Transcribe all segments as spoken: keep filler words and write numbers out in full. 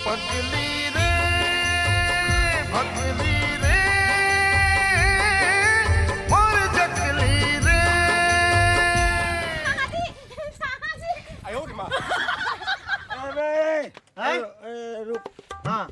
पगली रे, भगली रे, मोर जकली रे। अबे, हैं? ए, ए, रुक। हाँ।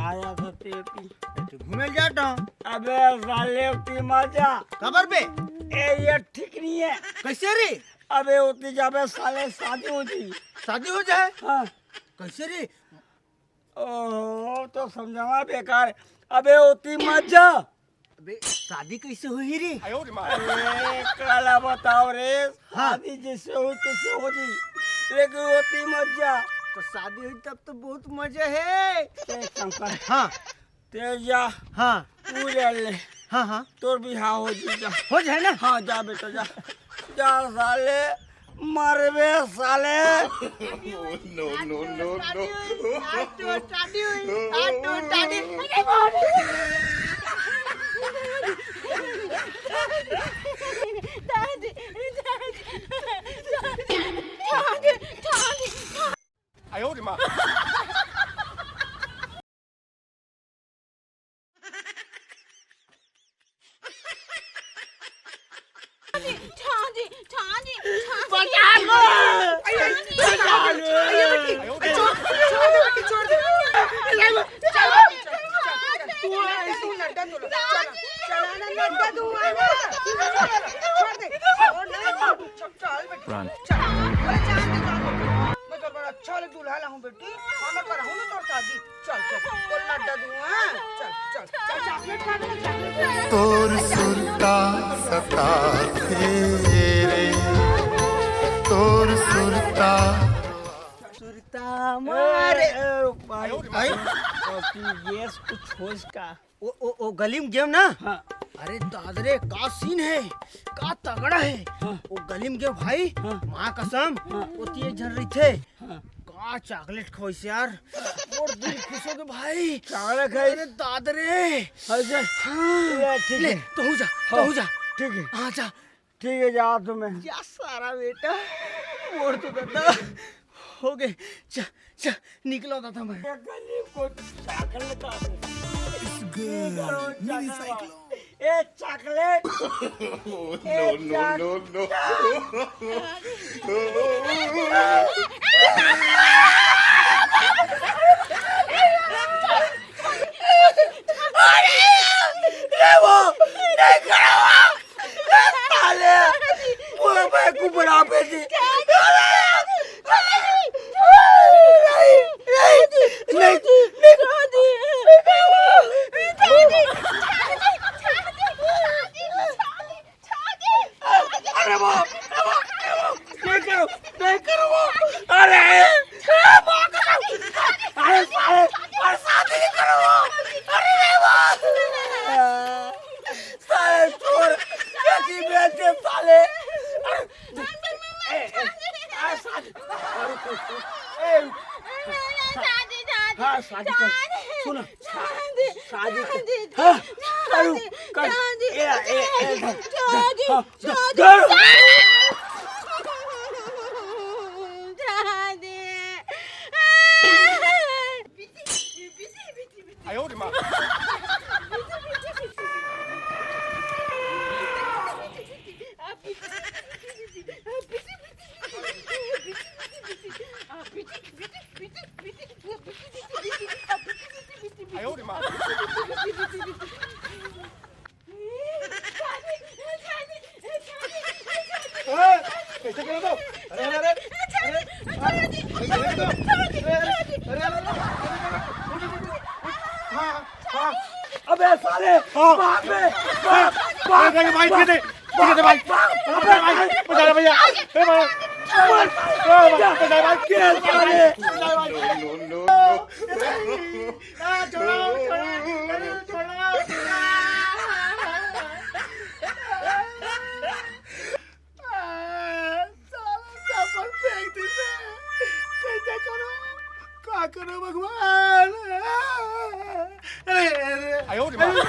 आया था तेरी। तो घूमे जाता हूँ। अबे साले, उतनी मत जा। खबर पे? ए, ये ठीक नहीं है। कैसे रे? अबे उतनी जाबे साले, शादी हो जी। शादी हो जाए? हाँ। कैसे रे? ओहो, तो समझावा बेकार। अबे उतनी मत जा। अबे शादी कैसे होही रे? अरे काला बताओ रे, हाँ। शादी जैसे हो तैसे हो जी, लेकिन उतनी मत जा। तो शादी हुई तब तो बहुत मजा है। ए, शंकर, हाँ। ते जा, हाँ। तू जा ले। हाँ, हाँ। तोर बिहाव हो जी, जा। हो जाए ना? हाँ, जा बेटा, जा। जा साले, मरबे साले। No, no, no, no। आज तो शादी हुई, आज तो शादी। दादी, दादी, दादी, दादी। छाजी, छाजी, छाजी। बचा लो। अरे, अरे, बचा लो। अरे, बेटी, अरे, छोड़, छोड़ दे बेटी, छोड़ दे। अरे, चलो, चलो, चलो, चलो। तू आ, तू नड्डा तू लो। चल, चल ना, नड्डा तू आ ना। छोड़ दे, छोड़ दे, छोड़, चल बेटी, Run। चल। अरे, जान दे, जान दे। मैं तो बड़ा अच्छा वाला दूल्हा लाऊं बेटी, हाँ, मैं कराऊं ना तोर शादी। चल, चल, तोर नड्डा दूं, हाँ? चल, चल, चल, chocolate खा ले, chocolate खा ले। तोर सुरता सताथे रे, तोर सुरता। सुरता मारे। ए, ए, भाई, भाई? भाई, तू गेस कुछ होश का? ओ, ओ, ओ, गली में गेम ना? हाँ। अरे दादरे, का scene है, का तगड़ा है। हाँ। ओ गली में गेम भाई, हाँ। माँ कसम, हाँ। ओती एक झन रहिथे। हाँ। का chocolate खवाइस यार, मोर दिल खुश हो गए भाई। Chocolate खाई? अरे दादरे। अच्छा। हाँ। ले, ठीक ले, है। तू जा, हाँ। तू जा। ठीक है। हाँ, जा। ठीक है, जा तुम्हें। या सारा बेटा, मोर तो दादा हो गए। जा, जा, निकलो दादा मैं। ये गली को chocolate आ गई। It's good। ये करो, mini chocolate। Cyclone। ए, chocolate। ए, No, no, chalk- no, no। अरे, ये वो, नहीं करो। साले, वो मैं कुबड़ा पे थी। नहीं, नहीं, नहीं, नहीं। अरे बाप, अरे बाप, अरे बाप, नहीं करो, नहीं करो वो। अरे, अरे बाप, अरे साले, अरे शादी नहीं करो वो। अरे बाप। साले चोर, बेटी बेटे साले। ए, ए, आ, शादी। ए, हाँ, शादी कर। सुन, शादी कर। हाँ, करू, कर। ए, ए, ए, हाँ, ए, कैसे करो तो? अरे, अरे, अरे, अरे, अरे, अरे, अरे, अरे, हाँ, हाँ। अबे साले, हाँ। भाग बे, भाग, भाग, भाई, भाग। पीछे, पीछे भाई, भाग, भाग, भाई, भाग। बचा ले भैया। ए भाई, ए भाई, बचा ले भाई। क्या साले? बचा ले भाई। No, no, no, no। आ, छोड़ो, छोड़ो, अरे, छोड़ो। आ, साला चप्पल फेंक दी मैं। कैसे करो? का करो भगवान? अरे, अरे, आयो रे माँ। अरे,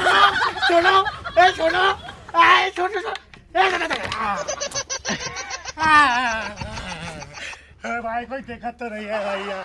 छोड़ो, ए, छोड़ो। ए, छोड़ो, छोड़ो। ए, छोड़ो, छोड़ो। आ, आ, आ, आ, आ। अरे भाई, कोई देखा तो नहीं है भाई यार।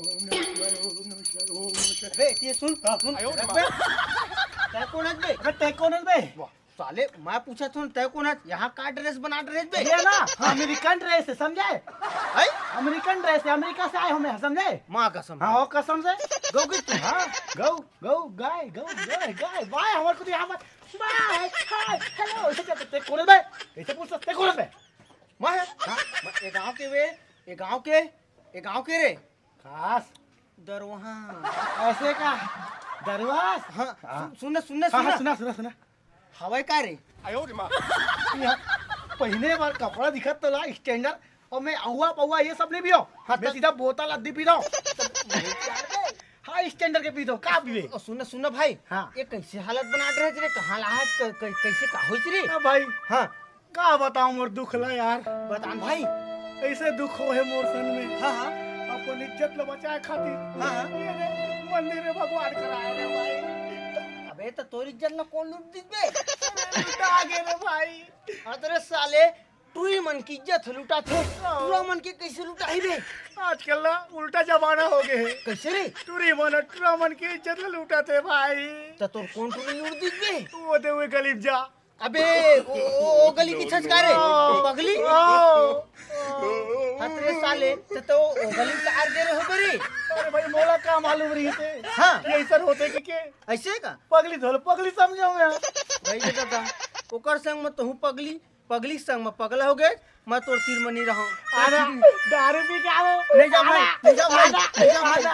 अबे, ये सुन, सुन। अबे, तै कोन हस बे? अबे, तै कोन हस बे? वाह, साले, मैं पूछत हूँ, तै कोन हस? यहाँ का ड्रेस बना ड्रेस बे? ये ना, अमेरिकन ड्रेस है, समझे? हैं? अमेरिकन ड्रेस है, अमेरिका से आए हूँ मैं, समझे? माँ कसम। हाँ, हो कसम से। गौ की तू? हाँ, गौ, गौ, गाय, गौ, गाय, गाय, वाय, हमारे को तो यहाँ पर, वाय, हाय, हेलो, ऐसे क्या करते, कोन हस बे? ऐसे पूछ सकते, कोन हस बे? मैं है? हाँ? मैं, ये गाँव के वे, ये गाँव के, ये गाँव के रे। खास। दरवाहा। ऐसे का? दरवास? हाँ, हाँ। सुन, सुन ना, सुन ना, हाँ, सुन हाँ, ना। सुना, सुना, सुना। हवय का रे? यहाँ। पहिने बर कपड़ा दिखत तो ला, स्टैंडर्ड। अउ मैं अउवा पउवा ये सब नहीं पियो। हाँ, मैं तो सीधा बोतल अद्दी पीथों। हाँ, स्टैंडर्ड के पीथों, का पीबे? ओ, सुन ना, सुन ना भाई। हाँ। ये कैसे हालत बना रहे रे? कहाँ ला आज? क-, क-, कैसे का होइस रे? हाँ भाई। हाँ। का बताओं मोर दुख ला यार। बता न भाई। ऐसे दुख होहे मोर संग में। हाँ, हाँ। अपन इज्जत ला बचाए खातिर। हाँ, हाँ। ये रे, मंदिर में भगवान कराए रे भाई। अबे, तो तोर इज्जत ला कौन लूट दिस बे? लुटा गे रे भाई। अरे साले, टूरी मन के इज्जत लुटाथे, हाँ। टूरा मन के कैसे लुटाही बे? आजकल ना उल्टा जमाना हो गे हे। कैसे रे? टूरी मन टूरा मन के इज्जत ला लुटाथे भाई। त तोर कौन टूरी लूट दिस बे? वो दे, वो गली में जा। अबे, ओ, ओ, ओ गली के छचका रे? हाँ। पगली? हाँ। हत रे साले, त तो ओ गली कार दे रहे हो बे रे? अरे भाई, मोला का मालूम रहिसे? हाँ। कि ऐसा होथे कि के? ऐसे का? पगली धोल, पगली समझे हों मैं। भाई के दादा, ओकर संग में तहूँ पगली, पगली संग में पगला हो गे, मैं तोर तीर में नहीं रहूं। आना, दारू पी के आना। नहीं जाओं भाई, आना, नहीं जाओं भाई, आना, नहीं जाओं भाई। आना।